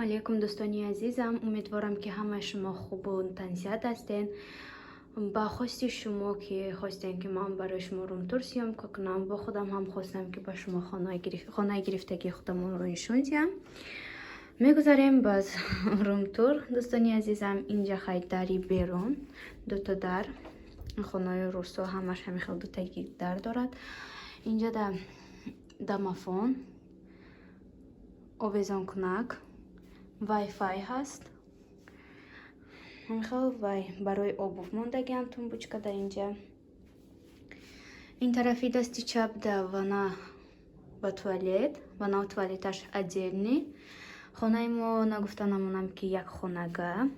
Алейкум, дӯстони азизам. Умедворам, ки ҳамаи шумо хубу тансиҳат ҳастед. Ба хости шумо, ки хостем, ки ман барои шумо румтур съёмка кунам, бо худам ҳам хостам, ки ба шумо хонаи гирифтагии худамонро нишон диҳам. Мегузарем ба румтур, дӯстони азизам. Инҷа хай дари берун, дуто дар. Хонаи русо ҳамаш ҳамин хел дутаги дар дорад. Инҷа да домофон, овезонкунак, вай-фай ҳаст. Ҳамин вай барои обувь мондагиам, тумбочка дар инҷа. Ин тарафи дасти чап да ванна ба туалет, ваннау туалеташ отдельный. Хонаи мо, нагуфта намонам, ки як хонага,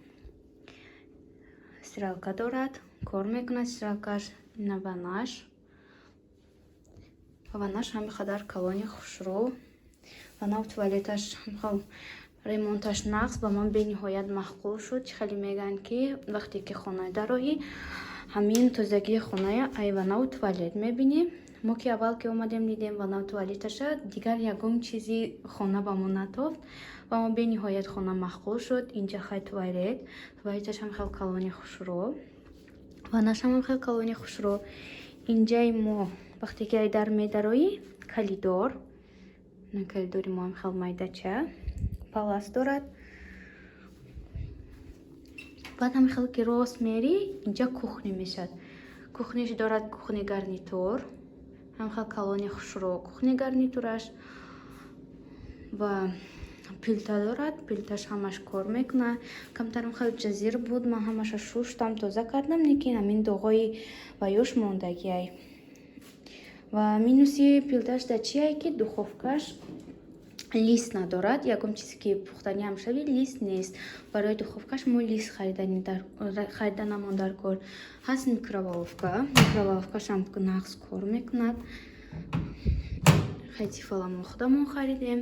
стиралка дорад, кор мекунад стиралкаш. На ваннаш, ваннаш ҳамин қадар калони хушрӯ. Ваннау туалеташ ремонташ нағз, ба ман бениҳоят маъқул шуд. Чӣ хеле мегӯянд, ки вақте ки хона дароҳӣ, ҳамин тозагии хоная ай ваннау туалет мебинӣ. Мо ки аввал ки омадем, дидем ваннау туалеташа, дигар ягон чизи хона ба мо натофт ва мо бениҳоят хона маъқул шуд. Инҷа хай туалет, туалеташ ҳам хел калони хушрӯ, ваннашам ҳам хел калони хушрӯ. Инҷаи мо вақте ки ай дар медароӣ, коридор, коридори мо ҳам хел майдача, палас дорад. Баъд ҳам хел ки рост мери, инҷа кухня мешавад. Кухняш дорад кухня гарнитур, ҳам хел калони хушрӯ кухня гарнитураш ва плита дорад. Плиташ ҳамаш кор мекунад. Камтарам хел ҷазир буд, ман ҳамаша шуштам, тоза кардам, лекин ҳамин доғои ваёш мондагиай. Ва минуси плиташ дар чиай, ки духовкаш лист надорад. Ягон чизе ки пухтаниам шави, лист нест. Барои духовкаш мо лист хариданамон дар кор ҳаст. Микроволновка, микроволновкашам нағз кор мекунад. Хай, Тефала мо худамон харидем.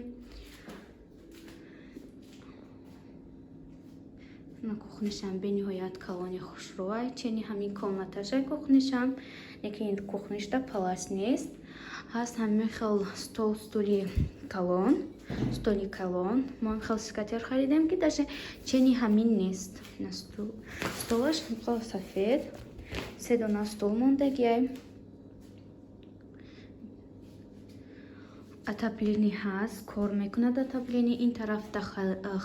На кухняшам бениҳоят калони хушрӯай, чени ҳамин комнаташай кухняшам, лекин кухняшда палас нест. Ҳаст ҳамин хел стол, стули калон, столи калон. Мо ҳамин хел скатерть харидем, ки даже чени ҳамин нест. Столаш хел сафед, се дона стол мондагиай. Отопление ҳаст, кор мекунад отопление. Ин тарафда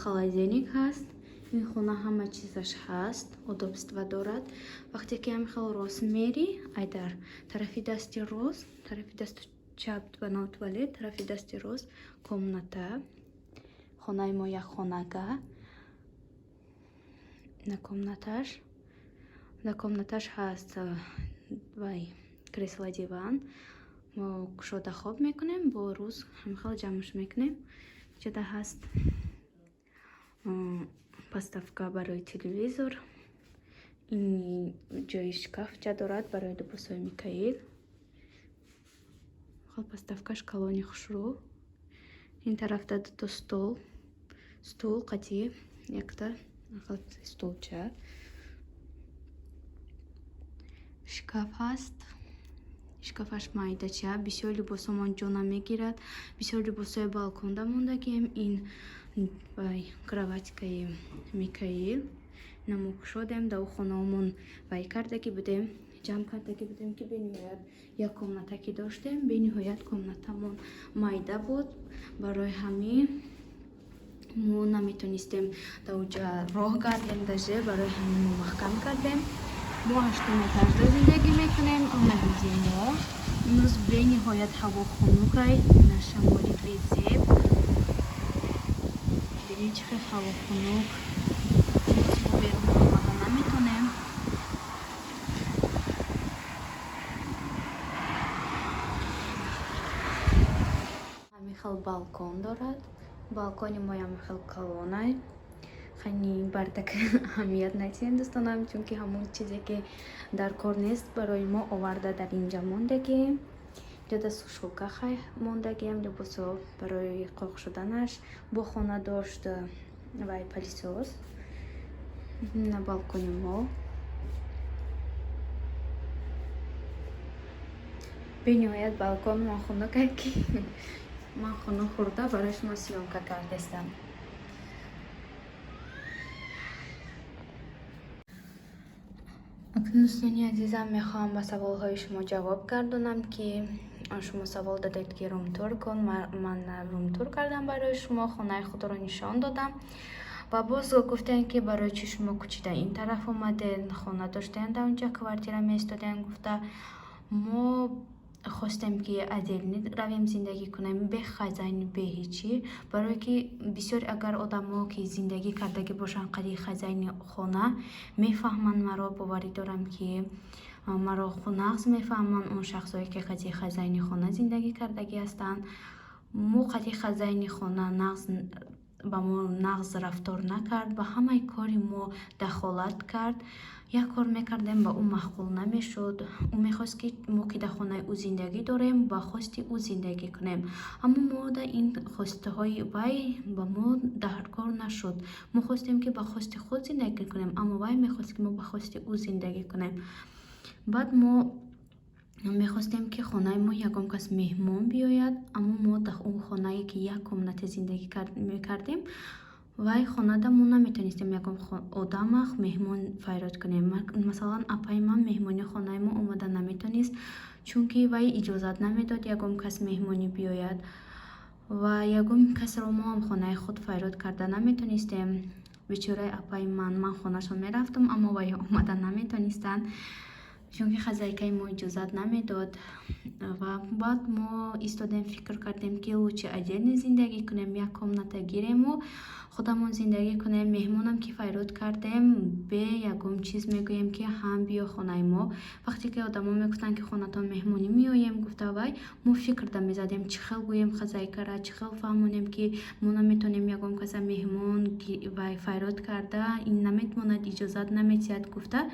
холодильник ҳаст. Ин хона ҳама чизаш ҳаст, удобства дорад. Вақте ки ҳамин хел рост мери, айдар тарафи дасти рост, тарафи дасти чап ваннау туалет, тарафи дасти рост комната. Хонаи мо як хонага. На комнаташ, на комнаташ ҳаст вай кресло, диван. Мо кушода хоб мекунем, бо рӯз ҳамин хел ҷамъш мекунем. Ҷода ҳаст подставка барои телевизор. Ин ҷои шкафча дорад барои либосҳои Микаил. Хел подставкаш калони хушрӯ. Ин тарафда дуто стол, стул қатӣ якта стулча, шкаф ҳаст. Шкафаш майдача, бисёр либосомон ҷо намегирад. Бисёр либосҳои балконда мондагием. Ин вай кроватькаи Микаил. Ина мо кушодем, дар хонаомон вай кардагӣ будем, ҷамъ кардагӣ будем, ки бениҳоят як комната ки доштем, бениҳоят комнатамон майда буд. Барои ҳамин мо наметонистем дар оҷа роҳ гардем даже. Барои ҳамин мо маҳкам кардем. Мо ҳаштум этажда зиндагӣ мекунем. Омадизи мо имрӯз бениҳоят ҳаво хунукай, на шамоли безеб. Бинед, чӣ хел ҳаво хунук. Имрӯз мо берун омада наметонем. Ҳамин хел балкон дорад. Балкони моям хел калонай. Хани бардак аҳамият натиҳем, дӯстонам, чунки ҳамон чизе ки дар кор нест, барои мо оварда дар инҷа мондагием. Ҷода сушилка хай мондагием, либосо барои қоқ шуданаш. Бо хона дошт вай пылесос. На балкони мо бениҳоят балкон мо хунукай, ки ман хунук хӯрда барои шумо съёмка кардестам. Акнун, дӯстони азизам, мехоҳам ба саволҳои шумо ҷавоб гардонам, ки шумо савол додед, ки румтур кун. Ман румтур кардам барои шумо, хонаи худро нишон додам. Ва боз гуфтем, ки барои чӣ шумо кӯчида ин тараф омаден, хона доштен, дар онҷа квартира меистодем, гуфта. Мо хостем, ки отдельно равем, зиндагӣ кунем, бе хозяин, бе ҳечӣ, барое ки бисёр агар одамо, ки зиндагӣ кардагӣ бошанд қади хозяини хона, мефаҳманд маро. Боварӣ дорам, ки маро нағз мефаҳманд он шахсое, ки қади хозяини хона зиндагӣ кардагӣ ҳастанд. Мо қади хозяини хона нағз ба мо нағз рафтор накард, ба ҳамаи кори мо дахолат кард. Як кор мекардем, ба ӯ маъқул намешуд. Ӯ мехост, ки мо, ки дар хонаи ӯ зиндагӣ дорем, ба хости ӯ зиндагӣ кунем, аммо мода ин хостаҳои вай ба мо даркор нашуд. Мо хостем, ки ба хости худ зиндагӣ кунем, аммо вай мехост, ки мо ба хости ӯ зиндагӣ кунем. Баъд мо мехостем, ки хонаи мо ягон кас меҳмон биёяд, аммо мо дар он хонае, ки як комната зиндагӣ мекардем, вай хонада мо наметонистем ягон одама меҳмон файрод кунем. Масалан, апаи ман меҳмони хонаи мо омада наметонист, чунки вай иҷозат намедод ягон кас меҳмонӣ биёяд, ва ягон касро мо ҳам хонаи худ файрод карда наметонистем. Бечораи апаи ман, ман хонашон мерафтам, аммо вай омада наметонистанд, чунки хозяйкаи мо иҷозат намедод. Ва баъд мо истодем, фикр кардем, ки лучше отдельно зиндагӣ кунем, як комната гирему худамон зиндагӣ кунем. Меҳмонам ки файрод кардем, бе ягон чиз мегӯем, ки ҳам биё хонаи мо. Вақте ки одамо мегуфтанд, ки хонатон меҳмонӣ меоем, гуфта, вай мо фикрда мезадем, чӣ хел гӯем хозяйкара, чӣ хел фаҳмонем, ки мо наметонем ягон каса меҳмон вай файрод карда, ин наметавонад, иҷозат наметиҳад, гуфта.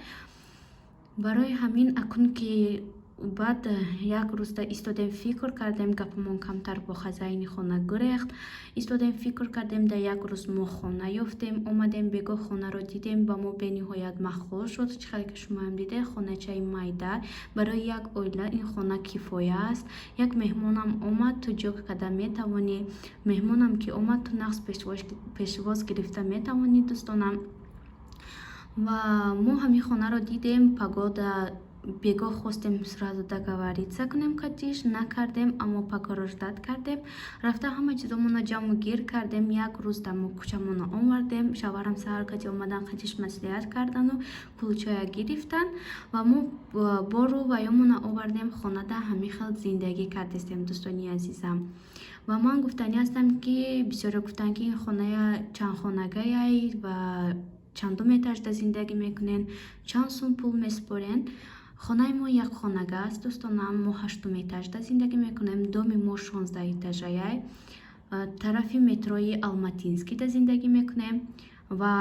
Барои ҳамин акун ки баъд як рӯзда истодем, фикр кардем, гапамон камтар бо хозяини хона гурехт. Истодем, фикр кардем, дар як рӯз мо хона ёфтем, омадем, бегоҳ хонаро дидем, ба мо бениҳоят маъқул шуд. Чӣ хеле ки шумоам дидед, хоначаи майда, барои як оила ин хона кифоя аст. Як меҳмонам омад, ту ҷо карда метавонӣ, меҳмонам ки омад, ту нағз пешвоз гирифта метавонӣ, дӯстонам. Ва мо ҳамин хонаро дидем, погода бегоҳ хостем сразу договориться кунем катиш, накардем, аммо пагоҳро ждать кардем. Рафта ҳама чизомонро ҷамъу гир кардем, як рӯз дар мо кӯчамонро овардем. Шавҳарам саҳар кати омадан, қатиш маслиҳат кардану ключоя гирифтан ва мо бору ваёмонро овардем, хонада ҳамин хел зиндагӣ кардистем, дӯстони азизам. Ва ман гуфтанӣ ҳастам, ки бисёре гуфтанд, ки ин хоная чандхонагаяй ва чандум этажда зиндагӣ мекунен, чанд сум пул месупорен. Хонаи мо як хонага аст, дӯстонам. Мо ҳаштум этажда зиндагӣ мекунем, доми мо 16 этажаяй, тарафи метрои Алматинскийда зиндагӣ мекунем. Ва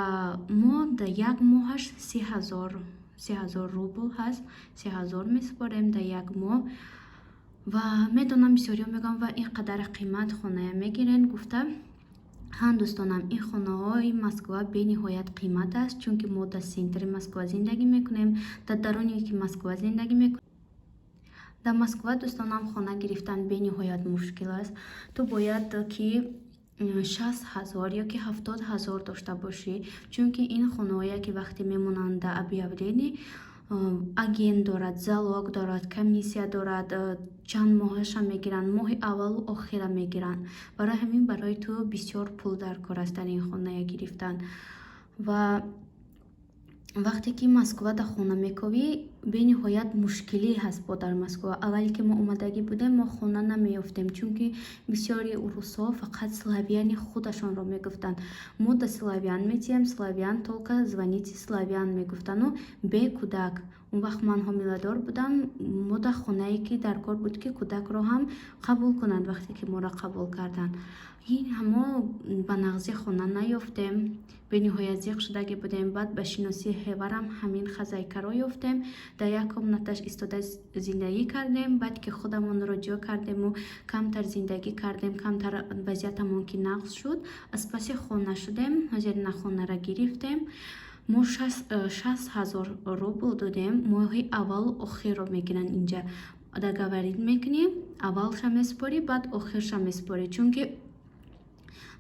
мо дар як моҳаш 30 000, 30 000 рубл ҳаст, 30 000 месупорем дар як моҳ. Ва медонам, бисёриҳо мегӯянд: «Ва ин қадар қимат хоная мегирен?» гуфта. Ҳа, дӯстонам, ин хонаҳои Москва бениҳоят қимат аст, чунки мо дар центри Москва зиндагӣ мекунем, дар даруне ки Москва зиндагӣ мекунем. Дар Москва, дӯстонам, хона гирифтан бениҳоят мушкил аст. Ту бояд ки 60 000 ё ки 70 000 дошта бошӣ, чунки ин хонаҳое, ки вақте мемонанд дар объявление, агент дорад, залог дорад, комиссия дорад, чанд моҳаша мегиранд, моҳи аввалу охира мегиранд. Барои ҳамин барои ту бисёр пул дар кор аст дар ин хоная гирифтан. Ва вақте ки Москвада хона мековӣ, бениҳоят мушкилӣ ҳаст. Бо дар Москва аввале ки мо омадагӣ будем, мо хона намеёфтем, чунки бисёри урусҳо фақат славяни худашонро мегуфтанд: «Мо да славян метиҳем, славян, только звоните славян», мегуфтану бе кӯдак. Он вақт ман ҳомиладор будам. Мо дар хонае ки дар кор буд, ки кӯдакро ҳам қабул кунанд. Вақте ки моро қабул карданд, ин ҳамо ба нағзи хона наёфтем, бениҳоят зиқ шудагӣ будем. Баъд ба шиносии ҳеварам ҳамин хозяйкаро ёфтем, дар як комнаташ истода зиндагӣ кардем. Баъд ки худамонро ҷо кардему камтар зиндагӣ кардем, камтар вазъиятамон ки нағз шуд, аз паси хона шудем. Ҳозир на хонара гирифтем, мо 60 000 рубл додем. Моҳи аввалу охирро мегиранд. Инҷа договорить мекунӣ, аввалша месупорӣ, баъд охирша месупорӣ, чунки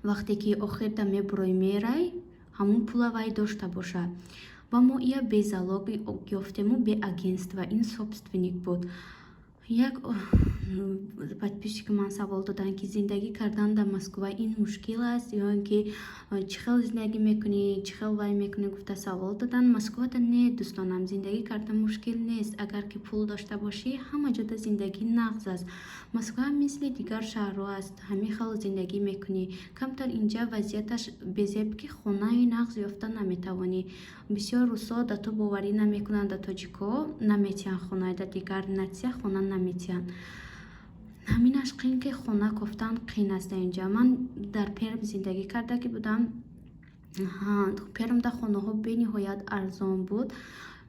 вақте ки охирда мебурой, мерай, ҳамун пула вай дошта бошад. Ва мо ия бе залог ёфтему, бе агентства, ин собственник буд. Як подписчики ман савол доданд, ки зиндагӣ кардан дар Москва ин мушкил аст ё ин ки чӣ хел зиндагӣ мекунӣ, чӣ хел вай мекунӣ, гуфта савол доданд. Москвада не, дӯстонам, зиндагӣ кардан мушкил нест. Агар ки пул дошта бошӣ, ҳама ҷода зиндагӣ нағз аст. Москва мисли дигар шаҳрҳо аст, ҳамин хел зиндагӣ мекунӣ. Камтар инҷа вазъияташ безеб, ки хонаи нағз ёфта наметавонӣ. Бисёр рӯзҳо да ту боварӣ намекунанд, да тоҷико наметиҳанд хона, да дигар нация хона наметиҳанд. Ҳаминаш қин, ки хона кофтан қин аст инҷа. Ман дар Перм зиндагӣ карда ки будам, Пермда хонаҳо бениҳоят арзон буд.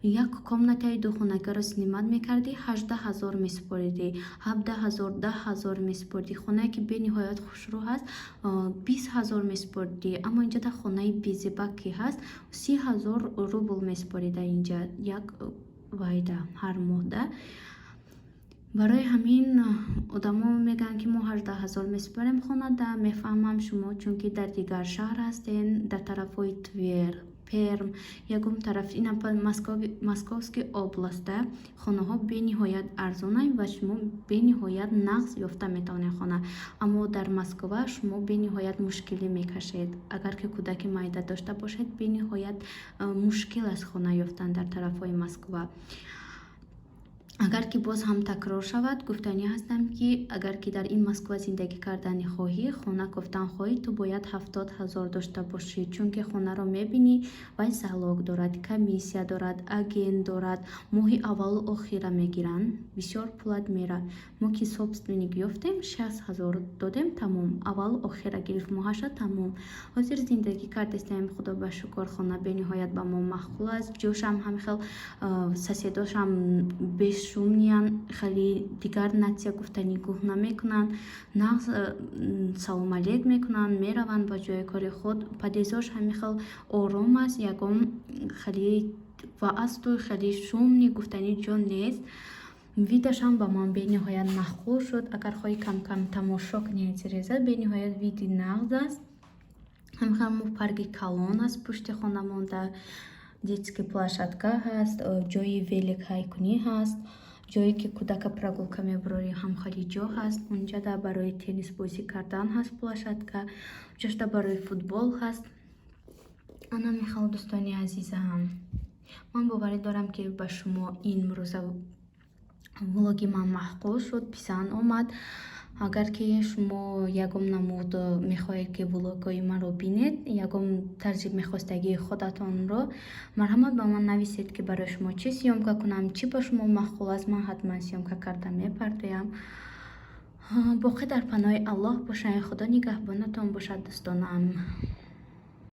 Як комнатаи духонагиро снимать мекардӣ, 18 000 месупоридӣ, 17 000, 10 000 месупоридӣ. Хонае ки бениҳоят хушрӯ ҳаст, 20 000 месупоридӣ. Аммо инҷода хонаи безебак ки ҳаст, 30 000 рубл месупорида инҷа як вайда, ҳар моҳда. Барои ҳамин одамо мегӯянд, ки мо 18 000 месупорем хонада. Мефаҳмам шумо, чунки дар дигар шаҳр ҳастен, дар тарафҳои Твер, Перм, ягон тараф, ина Московский областда хонаҳо бениҳоят арзонанд ва шумо бениҳоят нағз ёфта метавонед хона. Аммо дар Москва шумо бениҳоят мушкилӣ мекашед. Агар ки кӯдаки майда дошта бошед, бениҳоят мушкил аст хона ёфтан дар тарафҳои Москва. Агар ки боз ҳам такрор шавад, гуфтанӣ ҳастам, ки агар ки дар ин Москва зиндагӣ кардани хоҳӣ, хона кофтан хоҳӣ, ту бояд 70 000 дошта бошӣ, чунки хонаро мебинӣ, вай залог дорад, комиссия дорад, агент дорад, моҳи аввалу охира мегиранд, бисёр пулат меравад. Мо ки собственник ёфтем, 60 000 додем, тамом, аввалу охира гирифт моҳаша, тамом. Ҳозир зиндагӣ кардастаем, худо ба шукр, хона бениҳоят ба мо маъқул аст. Ҷошам ҳам хел, соседошам бешумниянд, хеле дигар нация гуфта нигоҳ намекунанд, нағз салом алейк мекунанд, мераванд ба ҷои кори худ. Подъездош ҳамин хел ором аст, ягон хеле ваасту хеле шумни гуфтани ҷо нест. Видашам ба ман бениҳоят маъқул шуд. Агар хоҳӣ, кам-кам тамошо кунед тиреза, бениҳоят види нағз аст. Ҳамин хел мо парки калон аст пушти хона монда, детский площадка ҳаст, ҷои велик ҳайкунӣ ҳаст, ҷое ки кӯдака прогулка мебарорӣ, ҳам хеле ҷо ҳаст. Унҷада барои теннис бозӣ кардан ҳаст площадка, ҷошта барои футбол ҳаст. Ана мехел, дӯстони азизам, ман боварӣ дорам, ки ба шумо имрӯза влоги ман маъқул шуд, писанд омад. Агар ки шумо ягон намуд мехоҳед, ки влогҳои маро бинед, ягон тарзи мехостагии худатонро, марҳамат, ба ман нависед, ки барои шумо чӣ съёмка кунам, чӣ ба шумо маъқул аст, ман ҳатман съёмка карда мепартоям. Боқӣ дар паноҳи Аллоҳ бошед, Худо нигаҳбонатон бошад, дӯстонам.